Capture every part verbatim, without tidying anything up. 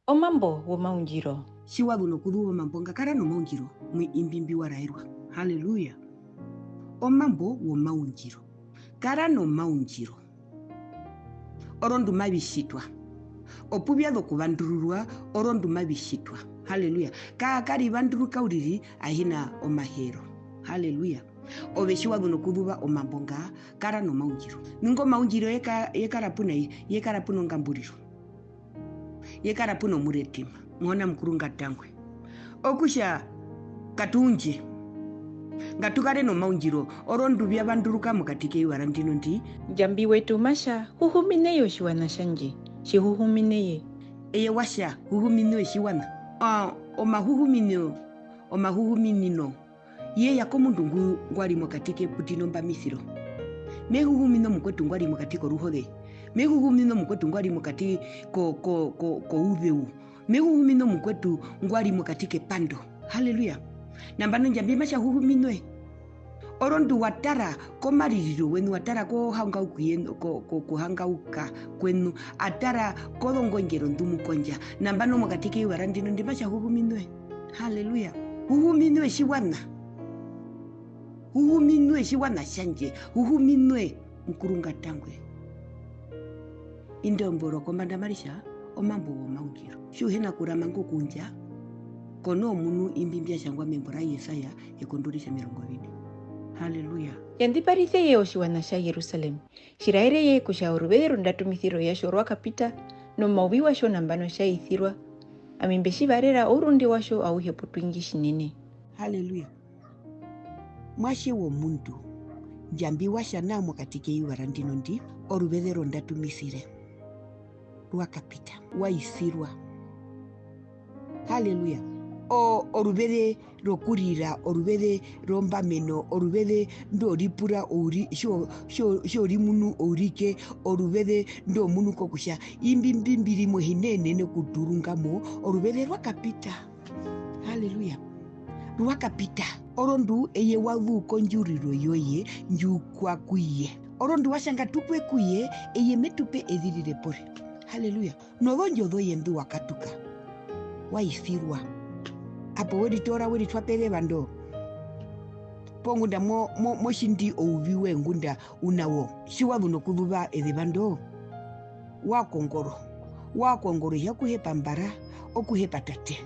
Omambo womaundjiro. Tji wa zu nokuzuva omambo nga, kara nomaundjiro mu imbi mbi wa raerwa. Haleluya. Omambo womaundjiro. Kara nomaundjiro. Orondu mavi tjitwa. Opu vya zu okuvandururwa, orondu mavi tjitwa. Haleluya. Ka-, kari vanduruka uriri a hi na omahero. Haleluya. Ove tji wa zu nokuzuva omambo nga, kara nomaundjiro. Nu inga omaundjiro ye ka-, ye kara puna, ye kara puna ongamburiro. Ye kara puna omuretima. Muhona Mukuru nga tangwe. Okutja, katu undje. Ngatu kare nomaundjiro, orondu vya vanduruka mokati keyuva ra ndino ndi. Ndjambi wetu ma tja, huhumineye otjiwaṋa tjandje, tji huhumineye. Eye wa tja, huhumineye otjiwaṋa. Ah, omahuhuminino, omahuhuminino. Ye ya komundu ngu-, ngwa ri mokati keputi nombamisiro. Me huhumine omukwetu ngwa ri mokati koruhoze. Me huhumine omukwetu ngwa ri mokati ko-, ko-, ko-, kouzeu. Me huhumine omukwetu ngwa ri mokati kepando. Haleluya. Nambano Ndjambi ma tja huhuminwe. Orondu wa tara komaririro weṋu, wa tara kohangauku yeṋu, ko-, ko-, kohangauka kweṋu. A tara kozongondjero nḓu mu kondja. Nambano mokati keyuva ra ndino ndi ma tja huhuminwe. Haleluya. Huhuminwe tjiwaṋa. Huhuminwe tjiwaṋa tjandje. Huhuminwe Mukuru nga tangwe. Indi embo rokombanda mari tja omambo womaundjiro. Tji u hi na kurama ngo kuundja, ko noo munu imbi mbya tjangwa membo ra Jesaja ekondo ritja omirongo vine. Haleluya. Yandipariseye otjiwaṋa tja Jerusalem. Tji raereye kutja oruveze rondatumisiro yatjo rwa kapita, nomauvi watjo nambano tja isirwa. Ami mbe tji varera ourunde watjo auhe potuingi tjinene. Haleluya. Muatje womundu, Ndjambi wa tja nao mokati keyuva ra ndino ndi, oruveze rondatumisire rwa kapita, wa isirwa. Haleluya. O-, oruveze rokurira, oruveze rombameno, oruveze ndo ripura ouri-, tjo-, tjo-, tjo rimunu ourike, oruveze ndo munu kokutja imbi mbi mbi ri mo hi neenene okuturunga mo, oruveze rwa kapita. Haleluya. Rwa kapita. Orondu eye wa zuu kondjuriro yoye, ndju kwa ku ye. Orondu wa tja nga tu pwe ku ye, eye me tu pe ezirire pore. Haleluya. Nozondjo zoye nḓu wa katuka, wa isirwa. Apo we ritoora, we ritwa pezeva ndo. Poo ngunda mo-, mo-, mo tjindi ouvi woye ngunda u na wo. Tji wa zu nokuzuva ezeva ndo, wa kongoro. Wa kongoro ihi okuhepa mbara, okuhepa tate.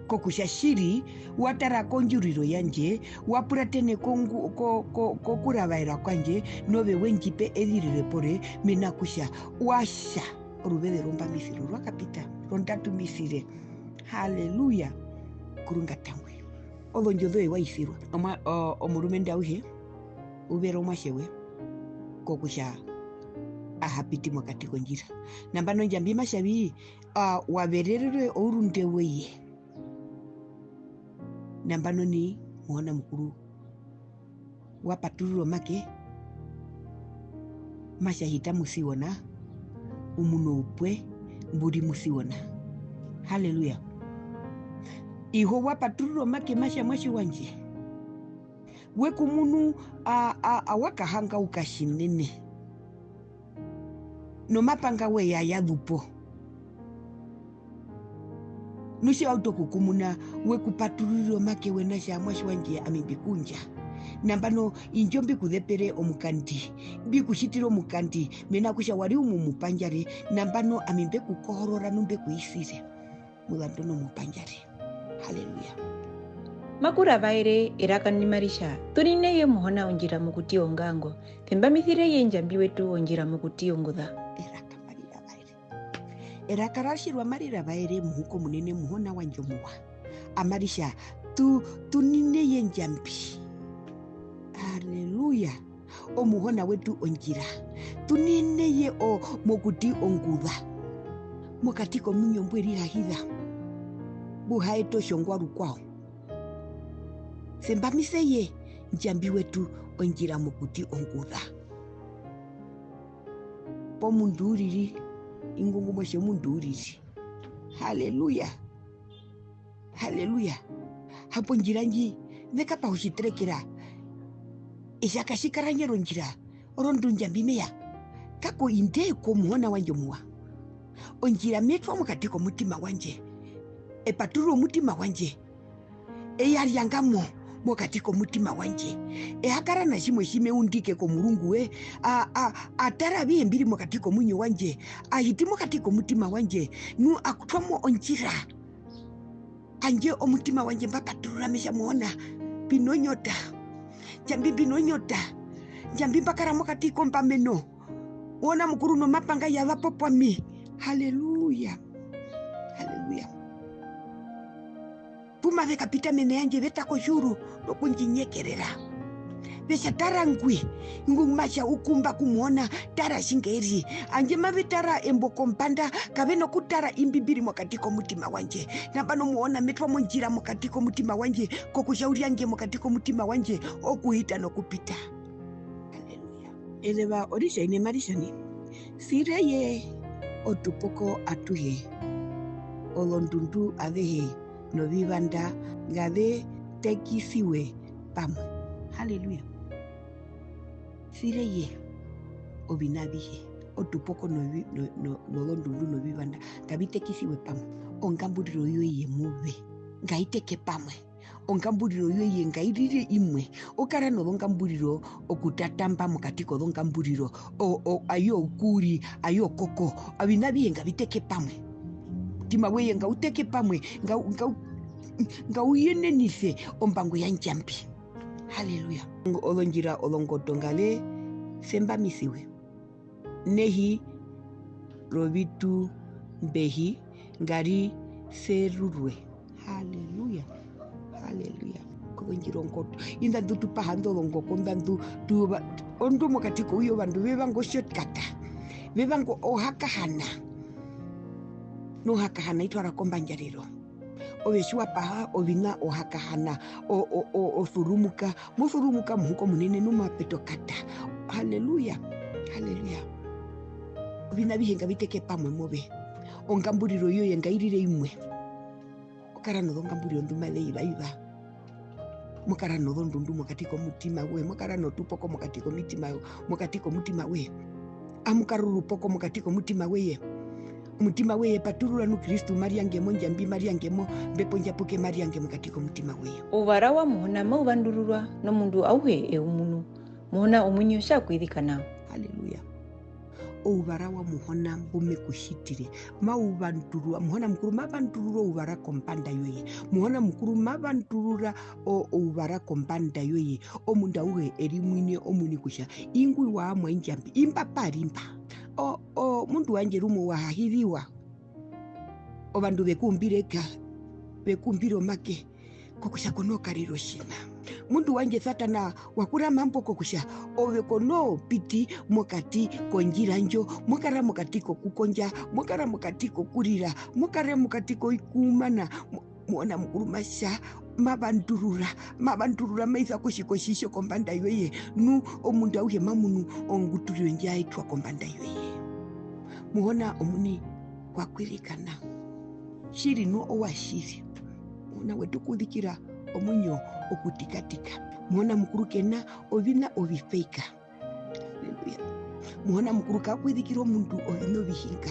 Kokutja tjiri, wa tara kondjuriro yandje, wa puratene kongu-, ko-, ko-, kokuravaera kwandje, nove we ndji pe ezirire pore, mena kutja wa tja. Oruveze rombamisiro rwa kapita, rondatumisire. Haleluya. Mukuru nga tangwe. Ozondjo zoye wa isirwa. Omwa-, o-, omurumendu auhe u vera omuatje we kokutja a ha piti mokati kondjira. Nambano Ndjambi ma tja vi, a, wa verererwe ourunde woye. Nambano nai, Muhona Mukuru, wa paturura omake, ma tja hita mu Sion, u mune oupwe mbu ri mu Sion. Haleluya. Iho wa paturura omake, ma tja muatje wandje, we ku munu a, a, a wa kahangauka tjinene. Nomapanga woye aya zu po. Nu tji wa utu okukumuna, we ku patururire omake wina tja, muatje wandje, ami mbi ku undja. Nambano, indjo mbi ku zepere omukandi, mbi ku tjitire omukandi, mena kutja wa ri umwe omupandjare, nambano ami mbe ku kohorora nu mbe ku isire. Muzandu nomupandjare. Haleluya. Ma ku ravaere eraka ndi mari tja, tunineye Muhona ondjira mokuti ongango, sembamisireye Ndjambi wetu ondjira mokuti onguza. Eraka mari ravaere. Eraka ra tjirwa mari ravaere muhuko munene Muhona wandje omuwa. Amari tja, tu-, tunineye Ndjambi. Haleluya. Omuhona wetu ondjira. Tunineye o-, mokuti onguza. Mokati komuinyo mbwe rirahiza. Mbu ha eta otjongwa rukwao. Sembamiseye Ndjambi wetu ondjira mokuti onguza. Pomundu uriri, ingo ngu mo tja omundu uriri. Haleluya. Haleluya. Hapo ondjira ndji, me kapa otjiterekera. Etja katji kara nyero ondjira, orondu Ndjambi me ya. Kako indee ko Muhona wandje omuwa. Ondjira me twa mokati komutima wandje, e paturura omutima wandje, e ya ryanga mo mokati komutima wandje. E ha kara na tjimwe tji me undike komurungu we, a, a, a tara avihe mbi ri mokati komuinyo wandje, a hiti mokati komutima wandje, nu a twa mo ondjira. Handje omutima wandje mba paturura, me tja, Muhona, mbi nonyota. Ndjambi mbi nonyota. Ndjambi mba kara mokati kombameno. Muhona Mukuru, nomapanga ya za po pwami. Haleluya. Haleluya. Pu mave kapita mene yandje, ve ta kotjiuru nokundjinyekerera. Ve tja, tara ngwi, ngu ma tja u kumba ku Muhona, tara tjinga e ri. Handje mave tara embo kombanda, kave na okutara imbi mbi ri mokati komutima wandje. Nambano Muhona, me twa mo ondjira mokati komutima wandje, kokutja u ryange mokati komutima wandje, okuhita nokupita. Haleluya. Ezeva oritjaine mari tja nai: Sireye otupoko atuhe, ozondundu azehe novivanda ngave tekisiwe pamwe. Haleluya. Sireye oviṋa avihe, otupoko novi-, no-, no-, nozondundu novivanda, ngavi tekisiwe pamwe. Ongamburiro yoye move ngai teke pamwe. Ongamburiro yoye ngai rire imwe. O kara nozongamburiro okutatamba mokati kozongamburiro. O, o, ayo kuuri, ayo koko. Oviṋa avihe ngavi teke pamwe. Omutima woye ngau teke pamwe, ngau, ngau, ngau yenenise ombango ya Ndjambi. Haleluya. Ozondjira ozongoto ngave sembamisiwe. Nehi rovitumbehi ngari serurwe. Haleluya. Haleluya. Kozondjira ongoto. Inḓa nḓu tu paha nḓo zongoko, inḓa nḓu tu va-, ondu mokati kouye ovandu ve vanga o shortcut. Ve vanga ohakahana. Nohakahana i twara kombandjarero. Ove tji wa paha oviṋa ohakahana, o, o, o, o surumuka, mo surumuka muhuka omunene nu mape tokata. Haleluya. Haleluya. Oviṋa avihe ngavi teke pamwe move. Ongamburiro yoye ngai rire imwe. O kara nozongamburiro nḓu maze ivaiva. Mo kara nozondundu mokati komutima woye, mo kara notupoko mokati komitima, mokati komutima woye. Amu kara orupoko mokati komutima woye. Omutima woye paturura nu Kristu ma ryange mo, Ndjambi ma ryange mo, Mbepo Ndjapuke ma ryange mokati komutima woye. Ouvara wa Muhona mau vandururwa nomundu auhe e u munu. Muhona omuini otja kwizika nao. Haleluya. Ouvara wa Muhona mbu me ku tjitire, mau vandururwa. Muhona Mukuru ma vandurura ouvara kombanda yoye. Muhona Mukuru ma vandurura o-, ouvara kombanda yoye. Omundu auhe e rimwine omuini kutja ingwi wa amwa i Ndjambi. Imba pa ri mba. O, o, mundu wandje rumwe wa hahiziwa. Ovandu ve ku umbire eka, ve ku umbire omake, kokutja ko noo karira otjiṋa. Mundu wandje Satana wa kurama mbo kokutja ove ko noo piti mokati kondjira ndjo, mo kara mokati kokukondja, mo kara mokati kokurira, mo kara mokati koikuumana, mo-, Muhona Mukuru ma tja, ma vandurura, ma vandurura, ma isa kotjikotji tjo kombanda yoye. Nu omundu auhe ma munu onguturiro ndja etwa kombanda yoye. Muhona omuini kwa kwizika nao. Tjiri nu ouatjiri. Muhona we tu kuzikira omuinyo okutikatika. Muhona Mukuru ke na oviṋa ovifeika. Haleluya. Muhona Mukuru ka kwizikira omundu oviṋa ovihinga.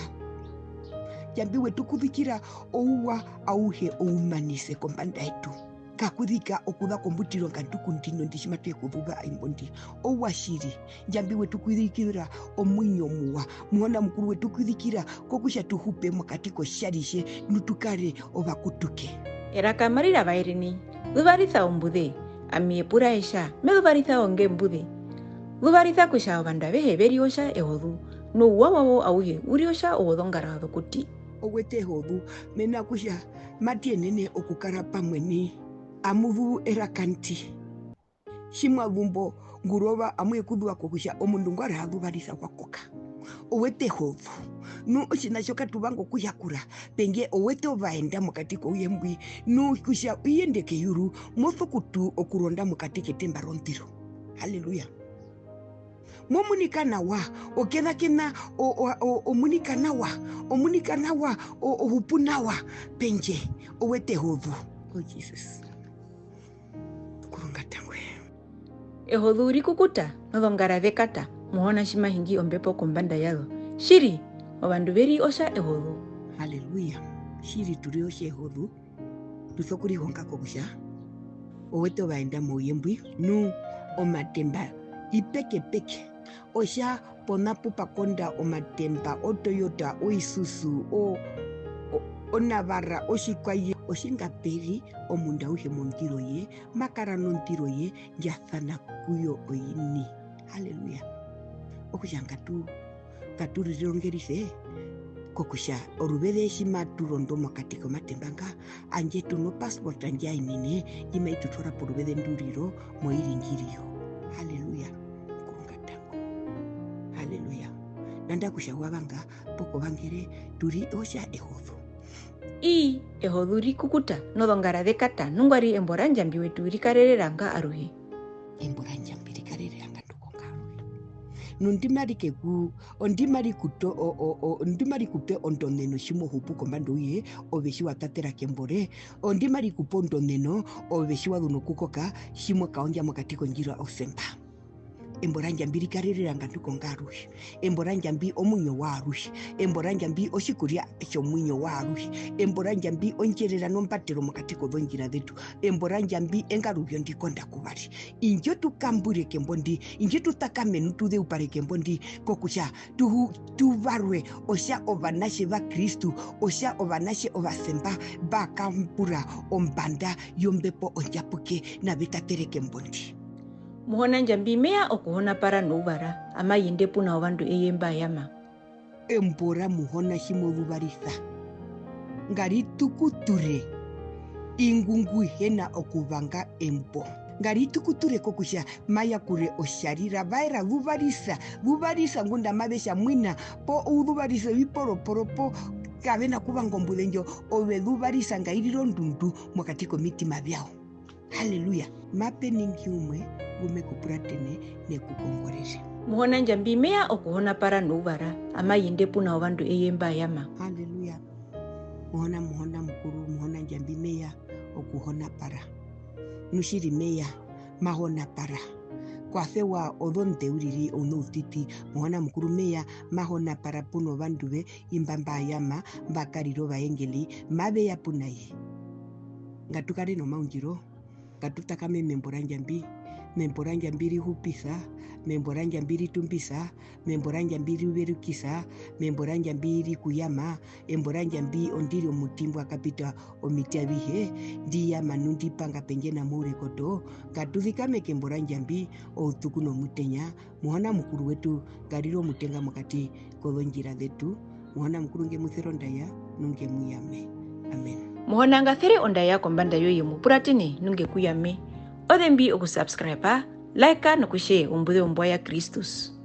Ndjambi we tu kuzikira ouwa auhe oumanise kombanda yetu. Ka kuzika okuza kombutiro nga ndu ku ndino ndi tji matu ye kuzuva imbo ndi. Ouatjiri, Ndjambi we tu kwizikira omuinyo omuwa. Muhona Mukuru we tu kwizikira kokutja tu hupe mokati kotjari tje, nu tu kare ovakutuke. Eraka mari ravaere nai: Zuvarisa ombuze. Ami e pura e tja, me zuvarisa onge mbuze? Zuvarisa kutja ovandu avehe ve ri otja ehozu, nouwa wawo auhe u ri otja owozongara zokuti. Owete ehozu, mena kutja matu yenene okukara pamwe nai. Amu zuu eraka ndi. Tji mwa zu mbo ngurova, amu ye kuzuva kokutja omundu ngwarwe ha zuvarisa wa koka. Owete ehozu. Nu otjiṋa tjo katu vanga okuyakura, pendje owete ovaenda mokati kouye mbwi. Nu kutja u yende keyuru, mo sokutu okuronda mokati ketemba rondiro. Haleluya. Mo munika nawa, o kena kena, o, o, o, o munika nawa, o munika nawa, o, o hupu nawa, pendje owete ehozu. Oh, Jesus. Kurungata ngwi. Ehozu ri kukuta, nozongara ze kata, Muhona tji ma hingi ombepo kombanda yazo. Tjiri, Ovandu ve ri otja ehozu. Haleluya. Tjiri tu ri otja ehozu, tu sokurihonga kokutja, owete ovaenda mouye mbwi, nu omatemba ipekepeke. Otja pona pu pa konda omatemba, o Toyota, o Isuzu, o, o, o Navara, otjikwaye, otjingaperi omundu auhe mondiro ye, ma kara nondiro ye, ndja sana ku yo oini. Haleluya. Okutja ngatu, ngatu rirongerise kokutja oruveze tji matu rondo mokati komatemba nga, handje tu no passport ndja yenene, ndji mai tu twara poruveze ndu ri ro moiri ndji ri yo. Haleluya. Kurunga tango. Haleluya. Nanda kutja wa vanga poo ko vangere, tu ri otja ehozu. Ii, ehozu ri kukuta, nozongara ze kata, nungwari embo ra Ndjambi wetu ri karerera nga aruhe. Embo ra Ndjambi ri karerera nga ndu ko nga aruhe. Nu ndi mari ke ku, ondi mari ku to, o, o, o, ondi mari ku pe ondoneno tji mo hupu kombanda youye, ove tji wa tatera kembo re, ondi mari ku pe ondoneno, ove tji wa zu nokukoka, tji mo kaondja mokati kondjira osemba. Embo ra Ndjambi ri karerera nga ndu ko nga aruhe. Embo ra Ndjambi omuinyo waaruhe. Embo ra Ndjambi otjikurya tjomuinyo waaruhe. Embo ra Ndjambi ondjerera nombatero mokati kozondjira zetu. Embo ra Ndjambi engaruvyo ndi konda kuvari. Indjo tu kambure kembo ndi, indjo tu takame nu tu zeupare kembo ndi, kokutja tu hu-, tu varwe otja ovanatje va Kristu, otja ovanatje ovasemba, mba kambura ombanda yombepo ondjapuke, nave tatere kembo ndi. Muhona Ndjambi me ya okuhonapara nouvara, ama yende puna ovandu eye mba yama. Embo ra Muhona tji mo zuvarisa, ngari tukuture ingu ngu hi na okuvanga embo. Ngari tukuture kokutja ma yakure otjarira. Vaera, zuvarisa, zuvarisa ngunda mave tja mwina, poo u zuvarisa oviporoporo, poo kave na kuvanga ombuze ndjo, ove zuvarisa, ngai rire ondundu mokati komitima vyawo. Haleluya. Mape ningi umwe ngu me ku puratene ne ku kongorere. Muhona Ndjambi me ya okuhonapara nouvara, ama yende puna ovandu eye mba yama. Haleluya. Muhona, Muhona Mukuru, Muhona Ndjambi me ya okuhonapara. Nu tjiri me ya, ma honapara. Kwa sewa ozonde uriri ouna outiti, Muhona Mukuru me ya, ma honapara puna ovandu ve, imba mba yama, mba karira ovaengeli, mave ya puna ye. Ngatu kare nomaundjiro, ngatu takame membo ra Ndjambi, membo ra Ndjambi ri hupisa, membo ra Ndjambi ri tumbisa, membo ra Ndjambi ri verukisa, membo ra Ndjambi ri ku yama, embo ra Ndjambi ondi ri omuti mbwa kapita omiti avihe, ndi yama nu ndi panga pendje na mourekoto. Ngatu zikame kembo ra Ndjambi outuku nomutenya, Muhona Mukuru wetu, nga rire omutenga mokati kozondjira zetu. Muhona Mukuru nge mu sere ondaya, nu nge mu yame. Amen. Muhona nga sere ondaya kombanda yoye, mu puratene, nu nge ku yame. O zembi okusubscriba, like nokushare ombuze ombwa ya Kristus.